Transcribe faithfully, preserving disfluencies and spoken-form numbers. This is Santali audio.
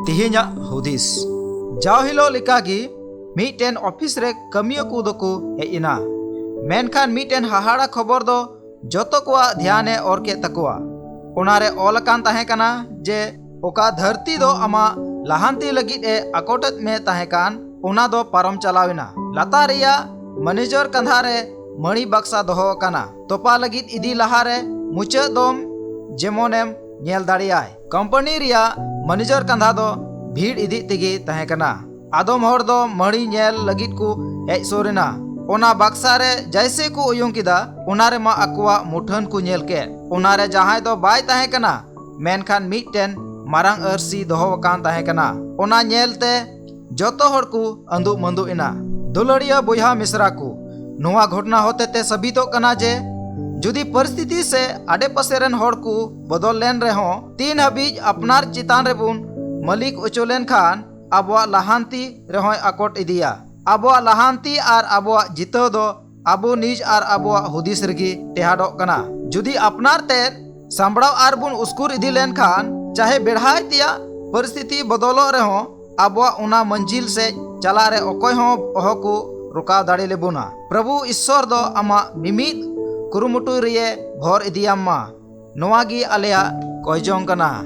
ᱛᱮᱦᱮᱧᱟᱜ ᱦᱩᱫᱤᱥ᱾ ᱡᱟᱣ ᱦᱤᱞᱳᱜ ᱞᱮᱠᱟᱜᱮ ᱢᱤᱫᱴᱮᱱ ᱚᱯᱷᱤᱥ ᱨᱮ ᱠᱟᱹᱢᱤᱭᱟᱹ ᱠᱚ ᱫᱚᱠᱚ ᱦᱮᱡ ᱮᱱᱟ᱾ ᱢᱮᱱᱠᱷᱟᱱ ᱢᱤᱫᱴᱮᱱ ᱦᱟᱦᱟᱲᱟ ᱠᱷᱚᱵᱚᱨ ᱫᱚ ᱡᱚᱛᱚ ᱠᱚᱣᱟᱜ ᱫᱷᱮᱭᱟᱱᱮ ᱚᱨ ᱠᱮᱫ ᱛᱟᱠᱚᱣᱟ᱾ ᱚᱱᱟᱨᱮ ᱚᱞ ᱟᱠᱟᱱ ᱛᱟᱦᱮᱸ ᱠᱟᱱᱟ ᱡᱮ ᱚᱠᱟ ᱫᱷᱟᱹᱨᱛᱤ ᱫᱚ ᱟᱢᱟᱜ ᱞᱟᱦᱟᱱᱛᱤ ᱞᱟᱹᱜᱤᱫ ᱮ ᱟᱠᱚᱴᱮᱫ ᱢᱮ ᱛᱟᱦᱮᱸ ᱠᱟᱱ, ᱚᱱᱟ ᱫᱚ ᱯᱟᱨᱚᱢ ᱪᱟᱞᱟᱣ ᱮᱱᱟ᱾ ᱞᱟᱛᱟᱨ ᱨᱮᱭᱟᱜ ᱢᱮᱱᱮᱡᱚᱨ ᱠᱟᱸᱫᱷᱟ ᱨᱮ ᱢᱟᱹᱲᱤ ᱵᱟᱠᱥᱟ ᱫᱚᱦᱚ ᱟᱠᱟᱱᱟ᱾ ᱛᱚᱯᱟ ᱞᱟᱹᱜᱤᱫ ᱤᱫᱤ ᱞᱟᱦᱟᱨᱮ ᱢᱩᱪᱟᱹᱫ ᱫᱚᱢ ᱡᱮᱢᱚᱱᱮᱢ ᱧᱮᱞ ᱫᱟᱲᱮᱭᱟᱭ᱾ ᱠᱳᱢᱯᱟᱱᱤ ᱨᱮᱭᱟᱜ ᱢᱮᱱᱮᱡᱚᱨ ᱠᱟᱸᱫᱷᱟ ᱫᱚ ᱵᱷᱤᱲ ᱤᱫᱤᱜ ᱛᱮᱜᱮ ᱛᱟᱦᱮᱸ ᱠᱟᱱᱟ᱾ ᱟᱫᱚᱢ ᱦᱚᱲ ᱫᱚ ᱢᱟᱹᱲᱤ ᱧᱮᱞ ᱞᱟᱹᱜᱤᱫ ᱠᱚ ᱦᱮᱡ ᱥᱩᱨ ᱮᱱᱟ᱾ ᱚᱱᱟ ᱵᱟᱠᱥᱟ ᱨᱮ ᱡᱟᱭᱥᱮ ᱠᱚ ᱩᱭᱩᱝ ᱠᱮᱫᱟ, ᱚᱱᱟ ᱨᱮᱢᱟ ᱟᱠᱚᱣᱟᱜ ᱢᱩᱴᱷᱟᱹᱱ ᱠᱚ ᱧᱮᱞ ᱠᱮᱫ᱾ ᱚᱱᱟ ᱨᱮ ᱡᱟᱦᱟᱸᱭ ᱫᱚ ᱵᱟᱭ ᱛᱟᱦᱮᱸ ᱠᱟᱱᱟ, ᱢᱮᱱᱠᱷᱟᱱ ᱢᱤᱫᱴᱮᱱ ᱢᱟᱨᱟᱝ ᱟᱹᱨᱥᱤ ᱫᱚᱦᱚ ᱟᱠᱟᱱ ᱛᱟᱦᱮᱸ ᱠᱟᱱᱟ᱾ ᱚᱱᱟ ᱧᱮᱞ ᱛᱮ ᱡᱚᱛᱚ ᱦᱚᱲ ᱠᱚ ᱟᱹᱱᱫᱩᱜ ᱢᱟᱹᱱᱫᱩᱜ ᱮᱱᱟ᱾ ᱫᱩᱞᱟᱹᱲᱤᱭᱟᱹ ᱵᱚᱭᱦᱟ ᱢᱤᱥᱨᱟ ᱠᱚ, ᱱᱚᱣᱟ ᱜᱷᱚᱴᱚᱱᱟ ᱦᱚᱛᱮᱛᱮ ᱥᱟᱹᱵᱤᱛᱚᱜ ᱠᱟᱱᱟ ᱡᱮ ᱡᱩᱫᱤ ᱯᱚᱨᱤᱥᱛᱷᱤᱛᱤ ᱥᱮ ᱟᱰᱮᱯᱟᱥᱮ ᱨᱮᱱ ᱦᱚᱲ ᱠᱚ ᱵᱚᱫᱚᱞ ᱞᱮᱱ ᱨᱮᱦᱚᱸ, ᱛᱤᱱ ᱦᱟᱹᱵᱤᱡ ᱟᱯᱱᱟᱨ ᱪᱮᱛᱟᱱ ᱨᱮᱵᱚᱱ ᱢᱟᱹᱞᱤᱠ ᱚᱪᱚ ᱞᱮᱱᱠᱷᱟᱱ, ᱟᱵᱚᱣᱟᱜ ᱞᱟᱦᱟᱱᱛᱤ ᱨᱮᱦᱚᱸᱭ ᱟᱠᱚᱴ ᱤᱫᱤᱭᱟ᱾ ᱟᱵᱚᱣᱟᱜ ᱞᱟᱦᱟᱱᱛᱤ ᱟᱨ ᱟᱵᱚᱣᱟᱜ ᱡᱤᱛᱟᱹᱣ ᱫᱚ ᱟᱵᱚ ᱱᱤᱡ ᱟᱨ ᱟᱵᱚᱣᱟᱜ ᱦᱩᱫᱤᱥ ᱨᱮᱜᱮ ᱴᱮᱦᱟᱰᱚᱜ ᱠᱟᱱᱟ᱾ ᱡᱩᱫᱤ ᱟᱯᱱᱟᱨ ᱛᱮ ᱥᱟᱢᱵᱲᱟᱣ ᱟᱨ ᱵᱚᱱ ᱩᱥᱠᱩᱨ ᱤᱫᱤ ᱞᱮᱱᱠᱷᱟᱱ, ᱪᱟᱦᱮ ᱵᱮᱲᱦᱟᱭ ᱛᱮᱭᱟᱜ ᱯᱚᱨᱤᱥᱛᱷᱤᱛᱤ ᱵᱚᱫᱚᱞᱚᱜ ᱨᱮᱦᱚᱸ, ᱟᱵᱚᱣᱟᱜ ᱚᱱᱟ ᱢᱟᱹᱱᱡᱤᱞ ᱥᱮᱫ ᱪᱟᱞᱟᱜ ᱨᱮ ᱚᱠᱚᱭ ᱦᱚᱸ ᱚᱦᱚ ᱠᱚ ᱨᱚᱠᱟᱣ ᱫᱟᱲᱮ ᱞᱮᱵᱚᱱᱟ᱾ ᱯᱨᱚᱵᱷᱩ ᱤᱥᱥᱚᱨ ᱫᱚ ᱟᱢᱟᱜ ᱢᱤᱢᱤᱫ ᱠᱩᱨᱩᱢᱩᱴᱩ ᱨᱮᱭᱮ ᱵᱷᱚᱨ ᱤᱫᱤᱭᱟᱢ ᱢᱟ, ᱱᱚᱣᱟ ᱜᱮ ᱟᱞᱮᱭᱟᱜ ᱠᱚᱭᱡᱚᱝ ᱠᱟᱱᱟ᱾